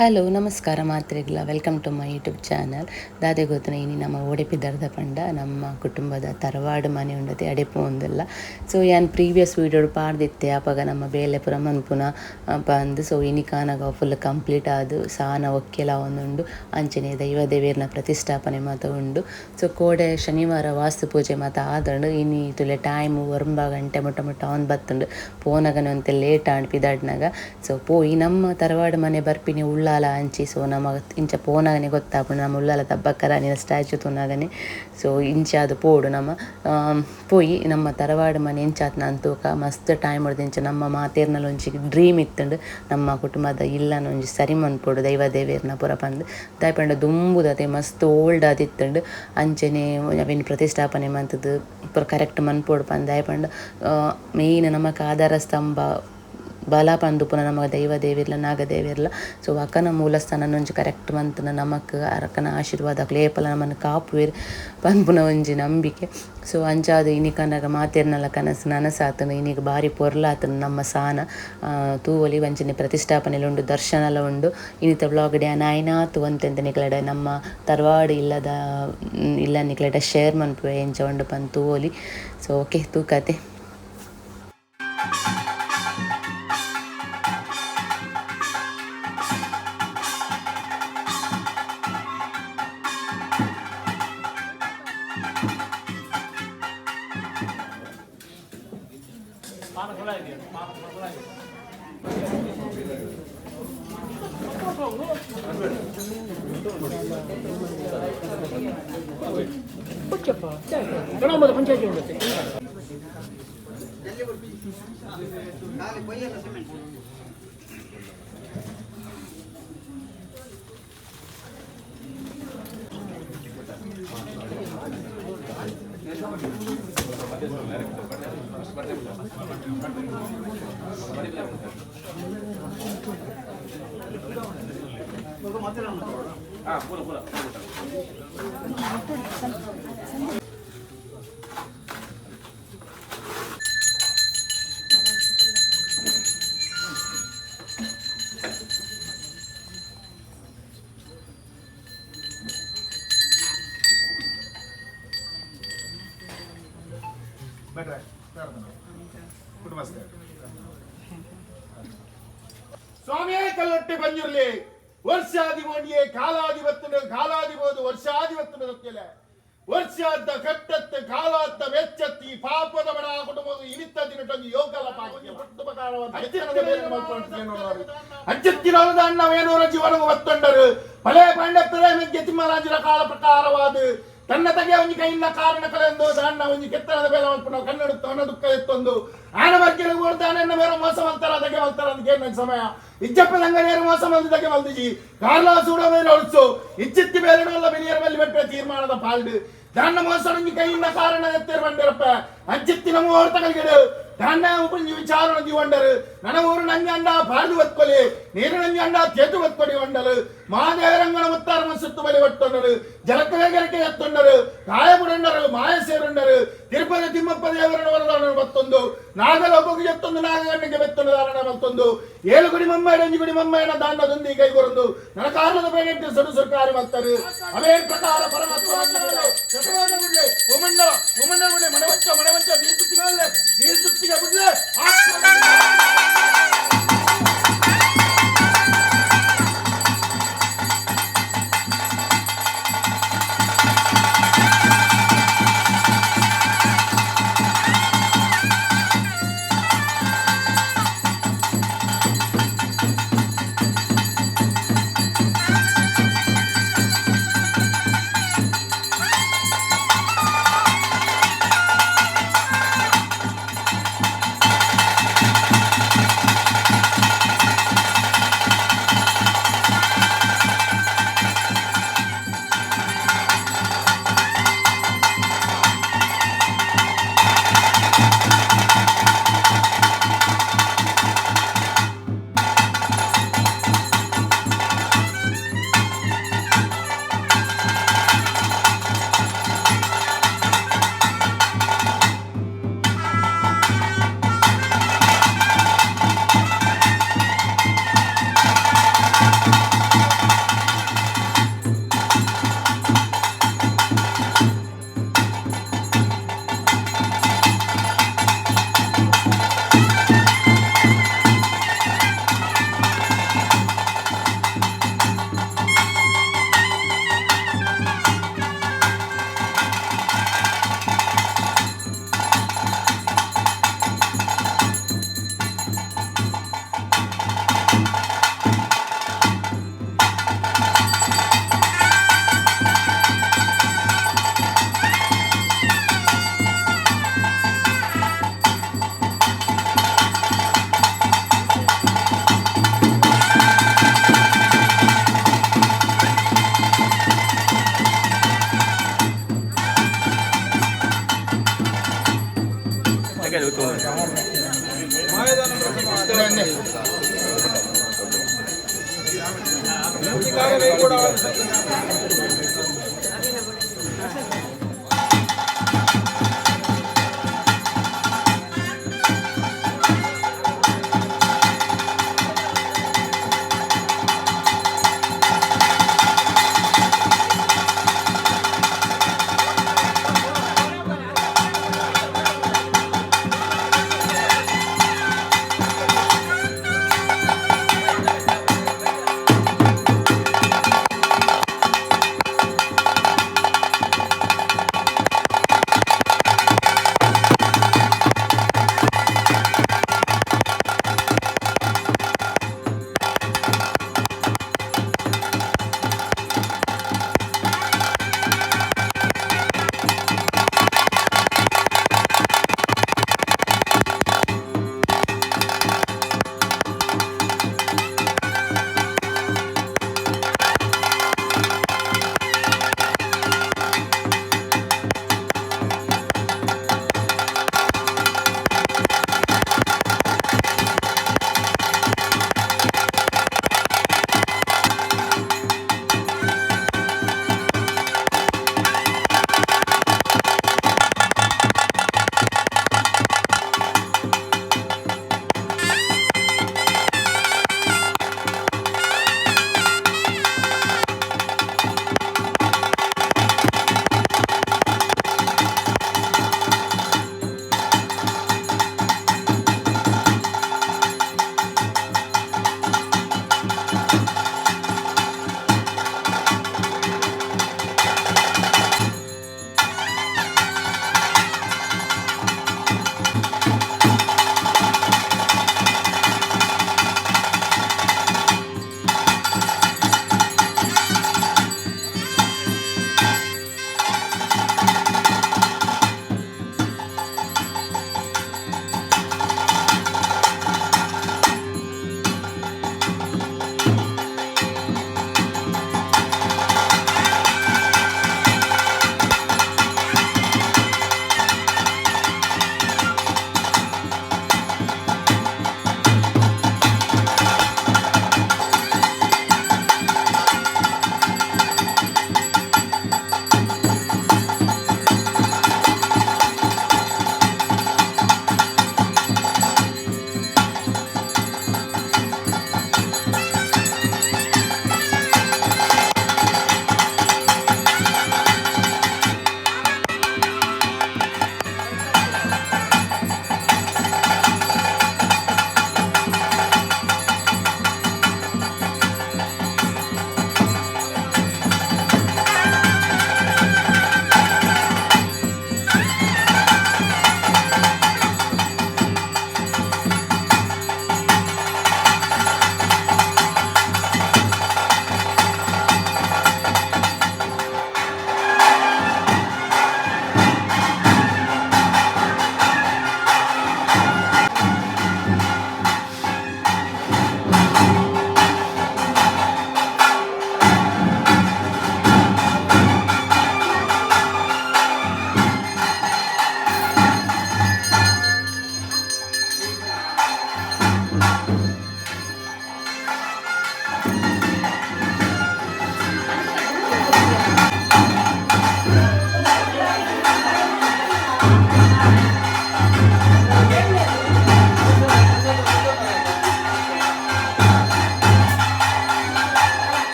Hello ನಮಸ್ಕಾರ ಮಾತ್ರೆಗ್ಲ, welcome to my YouTube channel. ದಾದೆ ಗೊತ್ತನ ಇನಿ ನಮ್ಮ ಒಡಿಪಿ ದರ್ದ ಪಂಡ ನಮ್ಮ ಕುಟುಂಬದ ತರವಾಡು ಮನೆ ಉಂಡತೆ ಅಡೆಪು ಒಂದಲ್ಲ. ಸೊ ಯಾನ್ ಪ್ರೀವಿಯಸ್ ವೀಡಿಯೋ ಪಾಡ್ದಿತ್ತೆ ಅಪಗ ನಮ್ಮ ಬೇಲೆ ಪೂರ ಮನ್ಪುನ ಬಂದು. ಸೊ ಇನಿ ಕಾನಗ ಫುಲ್ ಕಂಪ್ಲೀಟ್ ಆದ್ ಸಾನ ಒಕ್ಕೆಲ ಒಂದುಂಡು, ಅಂಚನೆ ದೈವ ದೇವೇರ್ನ ಪ್ರತಿಷ್ಠಾಪನೆ ಮಾತ ಉಂಡು. ಸೊ ಕೋಡೆ ಶನಿವಾರ ವಾಸ್ತು ಪೂಜೆ ಮಾತ ಆದಂಡು. ಇನಿ ತುಲೆ ಟೈಮ್ 9 ಗಂಟೆ ಮುಟ್ಟ ಮುಟ್ಟ ಅವ್ನು ಬತ್ತುಂಡು. ಪೋನಗನೆ ಒಂತೆ ಲೇಟ್ ಆಂಡ್ ಪಿದಾಡ್ನಾಗ. ಸೊ ಪೋಯಿ ನಮ್ಮ ತರವಾಡು ಮನೆ ಬರ್ಪಿನಿ ಉಳ್ಳಾಲ ಅಂಚಿ. ಸೊ ನಮ ಇಂಚ ಪೋನಾಗನೆ ಗೊತ್ತಾಪುಂಡು ನಮ್ಮ ಉಳ್ಳಾಲ ತಬ್ಬಕ್ಕರಾಣಿನ ಸ್ಟ್ಯಾಚು ತೂನಾಗನೆ. ಸೊ ಇಂಚ ಅದು ಪೋಡು ನಮ್ಮ ಪೋಯಿ ನಮ್ಮ ತರವಾಡು ಮನೆ ಇಂಚಾತ್ನ ಅಂತೂಕ ಮಸ್ತ್ ಟೈಮ್ ಹೊಡ್ದು. ಇಂಚ ನಮ್ಮ ಮಾತೇರ್ನಲ ಒಂಜಿ ಡ್ರೀಮ್ ಇತ್ತುಂಡು ನಮ್ಮ ಕುಟುಂಬದ ಇಲ್ಲನ ಒಂಜಿ ಸರಿ ಮನ್ಪೊಡು ದೈವ ದೇವೇರ್ನ ಪೂರ ಪಂದ್. ದಾಯೆ ಪಂಡ ದುಂಬುದತೆ ಮಸ್ತ್ ಓಲ್ಡ್ ಆದಿತ್ತುಂಡು. ಅಂಚನೆ ಅವೆನ್ ಪ್ರತಿಷ್ಠಾಪನೆ ಮಂತುದು ಪೂರ ಕರೆಕ್ಟ್ ಮನ್ಪೊಡು ಪಂದ್. ದಾಯೆ ಪಂಡ ಮೇಯ್ನ್ ನಮಕ್ ಆಧಾರ ಸ್ತಂಭ ಬಲ ಪಂದು ಪುನಃ ನಮಗ ದೈವ ದೇವಿರ್ಲ ನಾಗದೇವಿರ್ಲ. ಸೊ ಅಕ್ಕನ ಮೂಲಸ್ಥಾನ ಒಂಜಿ ಕರೆಕ್ಟ್ ಮಂತುನ ನಮಕ್ ಅರಕನ ಆಶೀರ್ವಾದ ಅಕ್ಲು ಏಪಲ ನಮನ್ ಕಾಪುವೆರ್ ಪನ್ಪುನ ಒಂಜಿ ನಂಬಿಕೆ. ಸೊ ಅಂಚಾದ್ ಇನಿಕನಗ ಮಾತೆರ್ನಲ ಕನಸು ನನಸಾತುಂಡು. ಇನಿಗ್ ಬಾರಿ ಪೊರ್ಲಾತುಂಡು ನಮ್ಮ ಸಾನ. ತೂವೊಲಿ ಅಂಚನೆ ಪ್ರತಿಷ್ಠಾಪನೆಲ ಉಂಡು, ದರ್ಶನಲ ಉಂಡು. ಇನಿತ ವ್ಲಾಗ್ ಡ್ ಯಾನ್ ಆಯ್ನಾತ್ ಒಂತೆಂತ ನಿಕ್ಲೆಡ ನಮ್ಮ ತರವಾಡು ಇಲ್ಲದ ಇಲ್ಲ ನಿಕ್ಲೆಡ ಶೇರ್ ಮನ್ಪುವೆ ಎಂಚ ಉಂಡು ಪಂದ್ ತೂವೊಲಿ. ಸೊ ಓಕೆ ತೂಕತೆ. ಸ್ವಾಮಿಯೇ ಕಲ್ಲೊಟ್ಟೆ ಬಂದಿರಲಿ ವರ್ಷಾಧಿಪತಿಯೇ ಕಾಲಾಧಿಪತ್ತನ ಕಾಲಾಧಿಪೋದು ವರ್ಷಾಧಿಪತ್ತನ ಸತ್ಯಲೆ ವರ್ಷಾದ ಕಟ್ಟತ್ತ ಕಾಲಾತ್ತ ವೆಚ್ಚತ್ತಿ ಪಾಪದ ಬಡ ಕುಟುಂಬದ ಇನಿತ್ತ ದಿನಟೊಂದು ಯೋಗಲ ಪಾಕ್ಯ ಅಜ್ಜತ್ತಿನವರದ ಅಣ್ಣವೇನೂರ ಜೀವನ ಒತ್ತೊಂಡರು ಫಲೆ ಪಾಂಡಪ್ಪರೇ ಮೆಗ್ಗೆ ತಿಮ್ಮರಾಜರ ಕಾಲ ಪ್ರಕಾರವಾದ ತನ್ನ ತಗೆ ಒಂಜಿ ಕೈಯಿಂದ ಕಾರಣ ಕಲೆಂದು ದಾಣ್ಣ ಒಂಜಿ ಕೆತ್ತನದ ಬೇಲೆ ಮಲ್ಪುನ ಕನ್ನಡ ತನ್ನ ದುಃಖ ಎತ್ತೊಂದು ಆನ ಬಗ್ಗೆ ದಾನನ್ನ ಮೇರ ಮೋಸ ಮಲ್ತಾರ ತಗೆ ಮಲ್ತಾರ ಅಂತ ಕೇಳಿದ ಸಮಯ ಇಜ್ಜಪ್ಪ ದಂಗನೇರು ಮೋಸ ಮಲ್ದು ತಗೆ ಮಲ್ದಿಜಿ ಕಾರ್ಲ ಸೂಡ ಮೇಲೆ ಹೊಡ್ಸು ಇಚ್ಚಿತ್ತಿ ಬೇಲೆಡಲ್ಲ ಬೆಲಿಯರ ಮೇಲೆ ಬೆಟ್ಟ ತೀರ್ಮಾನದ ಪಾಲ್ಡು ದಾಣ್ಣ ಮೋಸ ಒಂಜಿ ಕೈಯಿಂದ ಕಾರಣ ಎತ್ತೇರು ಬಂದಿರಪ್ಪ ಅಂಚಿತ್ತಿನ ಮುಹೂರ್ತಗಳಿಗೆ ದಾಣ್ಣ ಉಪಂಜಿ ವಿಚಾರಣ ದಿವಂಡರು ನನ್ನ ಊರು ನಂಜಂಡ ಪಾಲ್ದು ಒತ್ಕೊಲಿ ನೀರು ನಂಜಂಡ ತೇತು ಒತ್ಕೊಡಿ వండరు ಮಹಾದೇವರಂಗನ ಮುತ್ತಾರಮ ಸುತ್ತು ಬಲಿ ಒಟ್ಟೊಂಡರು ಜಲಕವೇಗರಿಕೆ ಎತ್ತೊಂಡರು ಕಾಯಪುರಂಡರು ಮಾಯ ಸೇರುಂಡರು ತಿರುಪತಿ ತಿಮ್ಮಪ್ಪ ದೇವರನ ವರದಾನ ಮತ್ತೊಂದು ನಾಗಲೋಕಕ್ಕೆ ಎತ್ತೊಂದು ನಾಗಗಣ್ಣಿಗೆ ಬೆತ್ತೊಂದು ದಾರಣ ಮತ್ತೊಂದು ಏಳು ಗುಡಿ ಮಮ್ಮೈಡ ಒಂಜಿ ಗುಡಿ ಮಮ್ಮೈನ ದಾಂಡದೊಂದು ಕೈಗೊರಂದು ನನ್ನ ಕಾರಣದ ಬೇಡಿಟ್ಟು ಸಡು ಸರ್ಕಾರಿ ಮತ್ತರು ಅವೇ ಪ್ರಕಾರ ಪರಮಾತ್ಮ ಉಮಂಡ ಉಮಂಡ ಗುಡಿ ಮಣವಂಚ ಮಣವಂಚ ನೀರು ನೀರು ಸುತ್ತಿಗೆ ಬಿಡ್ಲೆ.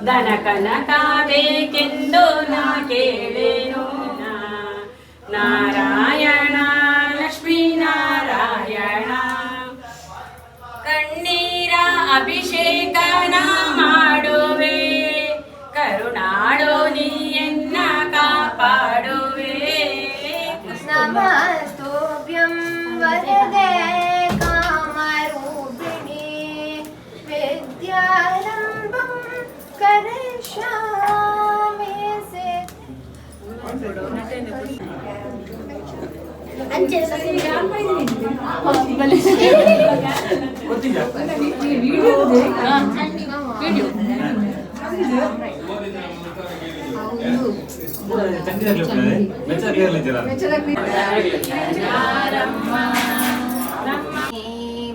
ದನ ಕನಕ ಬೇಕೆಂದು ನಾ ಕೇಳೇನು. ನಾರಾಯಣ ಲಕ್ಷ್ಮೀ ನಾರಾಯಣ. ಕಣ್ಣೀರ ಅಭಿಷೇಕನ ಮಾಡುವೆ, ಕರುಣಾಳು ನೀಯನ್ನ ಕಾಪಾಡುವೆ. ನಮಸ್ತುಭ್ಯಂ ವರದೆ ಕಾಮರೂಪಿಣಿ ವಿದ್ಯಾರಂಭಂ ಕರಿಷ್ಯಾಮಿ.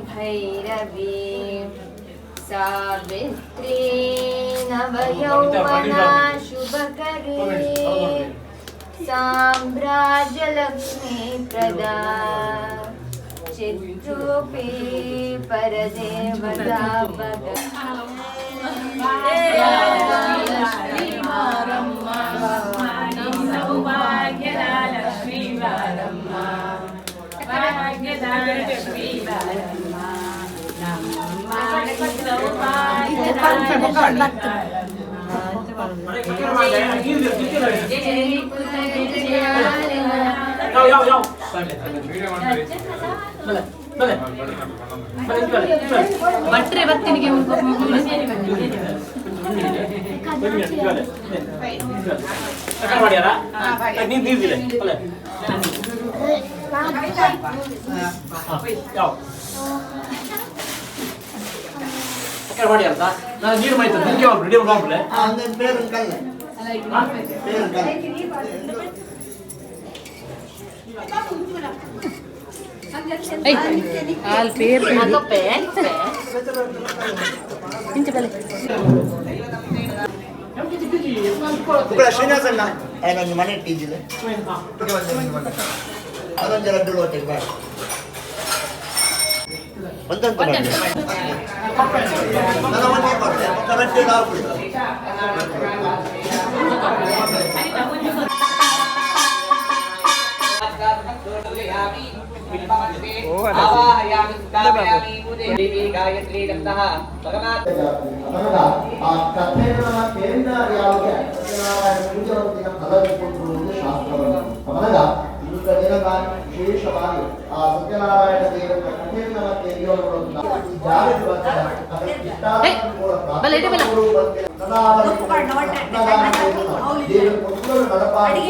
ಭೈರವಿ ಸಾವಿತ್ರಿ ನವಯೌವನ ಶುಭಕರಿ ಸಾಮ್ರಾಜ್ಯಲಕ್ಷ್ಮೀ ಪ್ರದಾ ಚಿತ್ರೂಪಿ ಪರದೇವತಾ ಭಗ. ಸೌಭಾಗ್ಯದ ಲಕ್ಷ್ಮೀ ಬಾರಮ್ಮ, ಭಾಗ್ಯದ ಲಕ್ಷ್ಮೀ ಬಾರಮ್ಮ, ನಮ್ಮಮ್ಮ ಸೌಭಾಗ್ಯದ ಭಟ್ರೆ ಬತ್ತಿನಿಗೆ. ನೀರು ಮಾಯ್ತು ನಿಂಗೆ ರೆಡಿ ಮಾಡ್ಬಿಡ್ಲೆ. ಹಾಲು ಪೇರ್ ಇಂಚ ಬಲೆ. ಶ್ರೀನಿವಾಸಣ್ಣ ನನ್ನ ಮನೆ ಟೀಜಿದೆ ಅದೊಂದು ರಡ್ಡು ಹೋಟೆಲ್ ಬಾಯ್ ಒಂದಂತ ನನ್ನ ಒಂದೇ ಕೊಟ್ಟೆ ರಡ್ಡು ನಾವು. ಆ ಕಥೆಗಳ ಕೇಂದ್ರ ಯಾವಾಗ ಸತ್ಯನಾರಾಯಣ ಪೂಜೆ ಹೊತ್ತಿನ ಫಲ ಕೊಟ್ಟರು ಶಾಸ್ತ್ರವನ್ನು ಅವಾಗ ಇಂಥ ದಿನದ ವಿಶೇಷವಾಗಿ ಆ ಸತ್ಯನಾರಾಯಣ ದೇವರ ಕಥೆಯನ್ನು ಮತ್ತೆ ಈ ಜಾಗಕ್ಕೆ ಬರ್ತಾರೆ. ಅದರ ಇಷ್ಟಾರ್ಥವನ್ನು ಕೂಡ ದೇವರ ಕೊಟ್ಟರು ನಡಪಾಡಿ.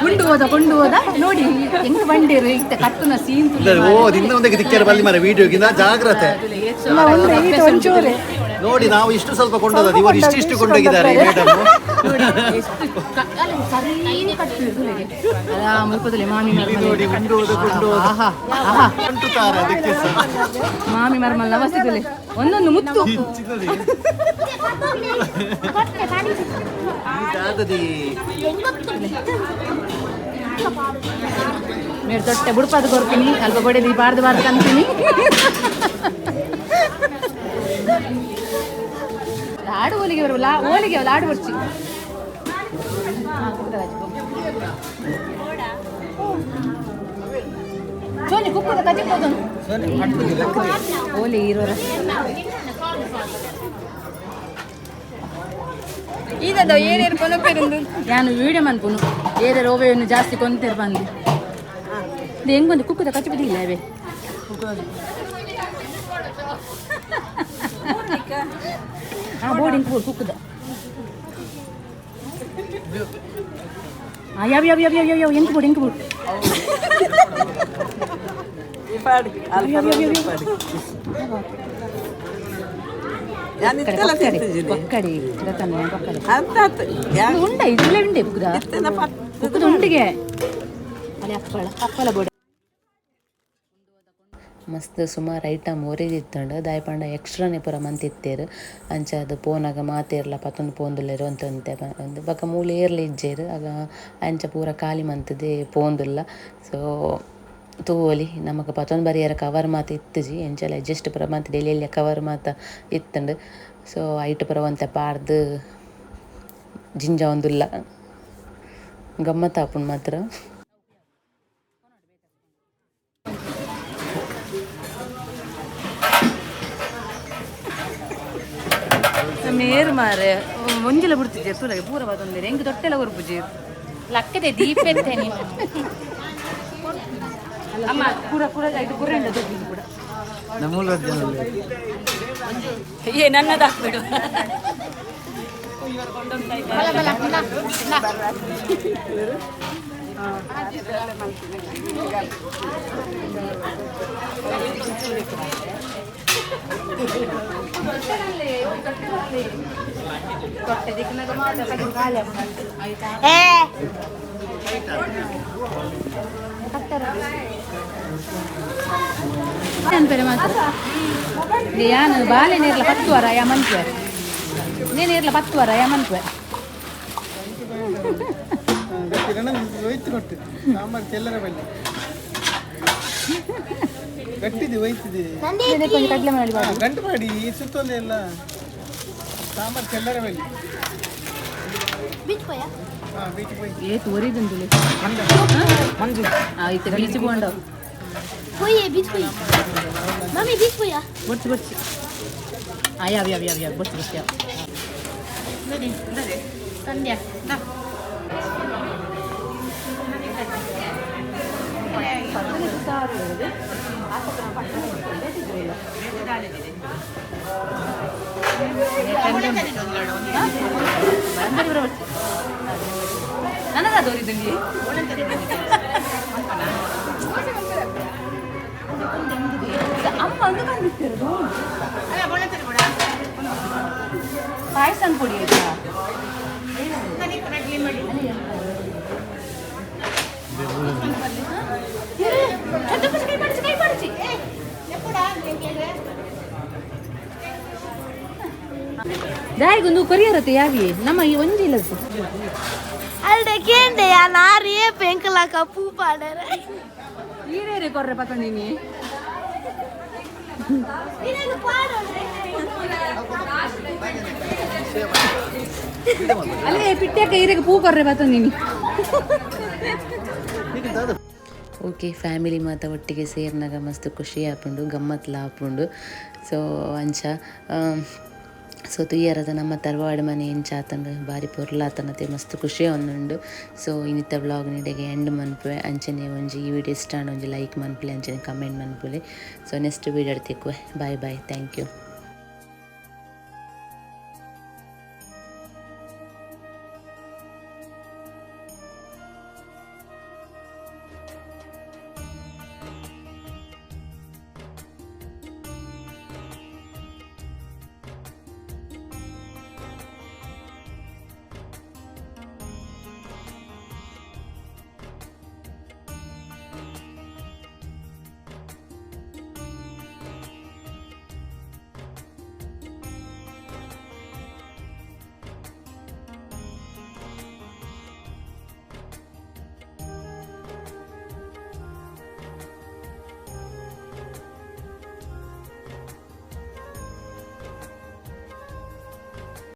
ಕೊಂಡು ಹೋದ ಕೊಂಡು ಹೋದ ನೋಡಿ ಹೆಂಗ್ ಬಂಡೇರು ಇತ್ತ ಕಟ್ಟುನ ಸೀನ್. ಓ ನಿನ್ನ ಒಂದಕ್ಕೆ ದಿಕ್ಕೇರ ಬಲ್ಲಿ ಮರ ವಿಡಿಯೋಗಿಂತ ಜಾಗ್ರತೆ. ನೋಡಿ, ನಾವು ಇಷ್ಟು ಸ್ವಲ್ಪ ಕೊಂಡೋದದ್ದು, ಇವರು ಇಷ್ಟಿಷ್ಟು ಇಷ್ಟು ಕೊಂಡೋಗಿದ್ದಾರೆ ಮೇಡಮ್. ಮಾಮಿ. ನೋಡಿ, ಉಂಡು ಹೋದ ಕೊಂಡು ಹೋದ. ಆಹಾ ಆಹಾ. ಅಂಟುತ್ತಾರೆ ಅದಕ್ಕೆ ಸಹ. ಮಾಮಿ ಮರ್ಮಲ್ ನಮಸ್ತೆ, ಒಂದೊಂದು ಮುತ್ತು. ಚಿನ್ನದಿ. ಈ ದಾದದಿ. ಮೇಡ್ ತೊಟ್ಟೆ ಬುಡ್ಪಾದ ಕೊರ್ತೀನಿ, ಅಲ್ಪ ಬಡೆದಿ ಬಾರ್ದು ಬಾರ್ದು ಕಂತೀನಿ. ಲಾಡು ಹೋಲಿಗೆ ಬರಲ್ಲ, ಹೋಲಿಗೆ ಲಾಡು ಬರ್ಚಿ. ಸೋನಿ ಕುಕ್ಕದ ಕಜಿ ಹೋದನು ಓಲಿ ಇರೋರ. ಇದದ ಏನೇನು ಕೊನಪೆರುಂದು. ಯಾನು ವೀಡಿಯೋ ಮನ್ಪುನು ಏರೆ ರೋವೆಯನ್ನು ಜಾಸ್ತಿ ಕೊಂತೇರು ಬಂದು. ಇದು ಹೆಂಗೊಂದು ಕುಕ್ಕದ ಕಚ್ಚಿ ಬಿದ್ದಿಲ್ಲ ಅವೇ. ಹಾ, ಬೋರ್ಡಿಂಗ್ ಪೂರ್ ಕುಕ್ಕದ. ಆ ಯಾವ ಯಾವ ಯಾವ ಯಾವ ಯಾವ ಎಂಕ್ ಬೋರ್ಡ್ ಎಂಕ್ ಬೋರ್ಡ್. ಕೊಕ್ಕಡಿ ಗೊತ್ತಾನೆ ಕೊಕ್ಕಡಿ ಉಂಡ ಇದುಲೇ ಉಂಡೆ ಕುಕ್ಕದ ಕುಕ್ಕದ ಉಂಡಿಗೆ ಅಲ್ಲಿ ಅಪ್ಪಳ ಅಪ್ಪಳ ಬೋರ್ಡ್. ಮಸ್ತ್ ಸುಮಾರು ಐಟಮ್ ಒರಿದಿತ್ತುಂಡು. ದಾಯ ಪಂಡ ಎಕ್ಸ್ಟ್ರಾನೆ ಪೂರ ಮಂತಿತ್ತೇರು. ಅಂಚ ಅದು ಪೋನಾಗ ಮಾತೇರ್ಲ ಪತೊಂದು ಪೋಂದುಲ್ಲೆರ್ ಒಂತೊಂತೆ ಒಂದು ಬೊಕ ಮೂಲು ಏರ್ಲ ಇಜ್ಜೆರ್. ಆಗ ಅಂಚ ಪೂರ ಖಾಲಿ ಮಂತುದು ಪೋಂದುಲ್ಲ. ಸೊ ತೂವೊಲಿ, ನಮಕ್ ಪತೊಂದು ಬರಿಯರ ಕವರ್ ಮಾತ ಇತ್ತುಜಿ. ಎಂಚಲ ಅಡ್ಜಸ್ಟ್ ಪೂರ ಮಂತ್ ಎಲ್ಯ ಎಲ್ಯ ಕವರ್ ಮಾತ ಇತ್ತುಂಡು. ಸೊ ಐಟ್ ಪೂರ ಒಂತೆ ಪಾಡ್ದು ಜಿಂಜ ಒಂದುಲ್ಲ, ಗಮ್ಮತ್ ಆಪುಂಡು ಮಾತ್ರ. ಮೇರು ಮಾರೆ ಒಂಜಿಲ ಬಿಡ್ತಿದ್ದೆ ತುಲಗೆ ಪೂರ ಬತ್ತೊಂದಿರಿ ಹೆಂಗ್ ತೊಟ್ಟೆಲ್ಲ ಕೊರ್ಪುಜಿ. ಲಕ್ಕದೆ ದೀಪ ಎತ್ತೇನೆ. ಅಮ್ಮ ಪೂರ ಪೂರ ಇದು ಕುರೆಂಡ ದೊಡ್ಡ ಕೂಡ. ಏ ನನ್ನದು ಹಾಕ್ಬಿಡು. ಅನ್ಪೇರೆ ಮಾತ್ರ ಯಾನು ಬಾಲೆ ನೇರ್ಲ 10 ವಾರ ಯಾ ಮನ್ಪುವೆ ನೇ ನೇರ್ಲ 10 ವಾರ ಯಾ ಮನ್ಪುವೆ. ಒಯ್ತು ಕೊಟ್ಟು ಸಾಂಬಾರು ಚೆಲ್ಲರ ಬಲ್ಲಿ ಗಟ್ಟಿದೆ ಒಯ್ತಿದೆ. ಕೊಂಚ ಕಡಲೆ ಮಾಡಿ. ಗಂಟು ಮಾಡಿ ಸುತ್ತೊಂದೇ ಎಲ್ಲ ಸಾಂಬಾರು ಚೆಲ್ಲರ ಬಲ್ಲಿ. ಹಾಂ, ಬೀಚ್ ಪೋಯ್. ಏತ್ ಒರಿದುಂದುಲೆ ಇತ್ತೆ ಬೀಚ್ ಬೋಂಡ. పోయి బీచ్ పోయి మమ్మీ బీచ్ పోయా. ಬೊಡ್ಚಿ ಬೊಡ್ಚಿ ಆ ಯಾವ ಯಾವ ಯಾವ ಯಾವ ಬೊಡ್ಚಿ ಬೊಡ್ಚಿ ಯಾವ. సంధ్య. ನನಗದು ಒರಿದುಂಡಿ. ಅಮ್ಮ ಒಂದು ಕಂದಿತ್ತಿರೋದು ಪಾಯಸ ಪೊಡಿ ಆಯ್ತಾ? ಕೈ ಪಡಿಸಿ ಕೈ ಪಡಿಸಿ. ದಾಯಿಗೊಂದು ಕೊರಿಯರತ್ತೆ ಯಾವಿ ನಮ್ಮ ಈ ಒಂಜಿ ಇಲ್ಲದ್ದು. ಅಲ್ಡೆ ಕೇಂಡೆ ನಾರೇ పెంకలాక పూ పాడారు. ಈರೇರೆ ಕೊರ್ರೆ ಪತಂದಿನಿ. ಅಲ್ಲೇ ಪಿಟ್ಯಾಕ ಈರೆಗೆ ಪೂ ಕೊರ್ರೆ ಪತಂದಿನಿ. ಓಕೆ, ಫ್ಯಾಮಿಲಿ ಮಾತ ಒಟ್ಟಿಗೆ ಸೇರಿನಾಗ ಮಸ್ತ್ ಖುಷಿ ಆಪುಂಡು, ಗಮ್ಮತ್ಲ ಆಪುಂಡು. ಸೊ ಅಂಚ ಸೊ ತುಯ್ಯರದ ನಮ್ಮ ತರವಾಡು ಮನೆ ಎಂಚಾತಂಡು ಬಾರಿ ಪೊರ್ಲಾತನತೆ, ಮಸ್ತ್ ಖುಷಿ ಒಂದುಂಡು. ಸೊ ಇನ್ನಿತ್ತ ವ್ಲಾಗ್ ನಿಡೆಗೆ ಎಂಡ್ ಮನ್ಪುವೆ. ಅಂಚನೆ ಒಂಜಿ ಈ ವಿಡಿಯೋ ಇಷ್ಟ ಒಂಜಿ ಲೈಕ್ ಮನ್ಪುಲೆ, ಅಂಚನೆ ಕಮೆಂಟ್ ಮನ್ಪುಲೆ. ಸೊ ನೆಕ್ಸ್ಟ್ ವೀಡಿಯೋ ತಿಕ್ಕುವೆ. Bye bye, thank you.